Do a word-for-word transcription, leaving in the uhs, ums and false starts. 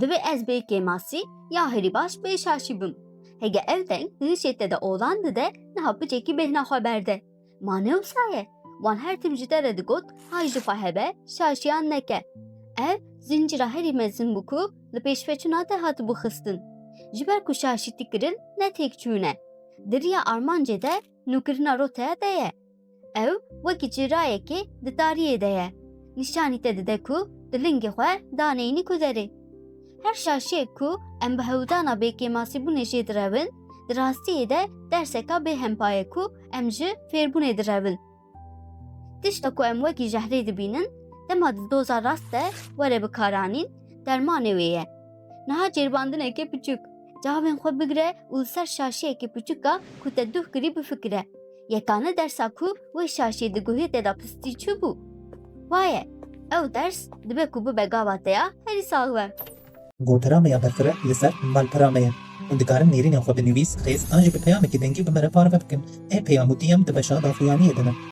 Divê ez bê kêmasî ya herî baş bê şaşî bim. Hege ev deng di hişê te de olan dide, niha piçekî bêhna xwe berde. Ma ne wisa ye? Wan her tim ji te re digot, hay ji xwe hebe, şaşiyan neke. Ev zincîra herî mezin bû ku li pêşveçûna te hatibû xistin. Ji ber ku şaşîtî kirin ne têkçûn e. Di riya armancê de nûkirina roteya te ye. Ew wekî çirayekê di tariyê de ye. Nîşanî te dide ku tu lingê xwe daneyînî ku derê. Her şaşiyek ku em bi hewldana bêkêmasîbûnê jê direwin, di rastiyê de derseka bêhempa ye ku em ji fêrbûnê direwin. Tişta ku em wekî jehrê dibînin, dema di doza rast de were bikaranîn, dermanê wê ye. Niha cêrbandineke piçûk. Çavên xwe bigire û li ser şaşiyekê piçûka ku te duh kirî bifikire. Yekane dersa ku wê şaşiyê di guhê te de pistî çûbû. Waye, ew ders dibe ku bibe gava te ya herî sax be. Gotira me ya berfireh li ser malpera me ye. Hûn dikarin nêrînên xwe bi nivîs, rêz an jî bi peyamekî dengî bi me re parve bikin. Ê peyam û D M di beşa daxuyaniyê de ne.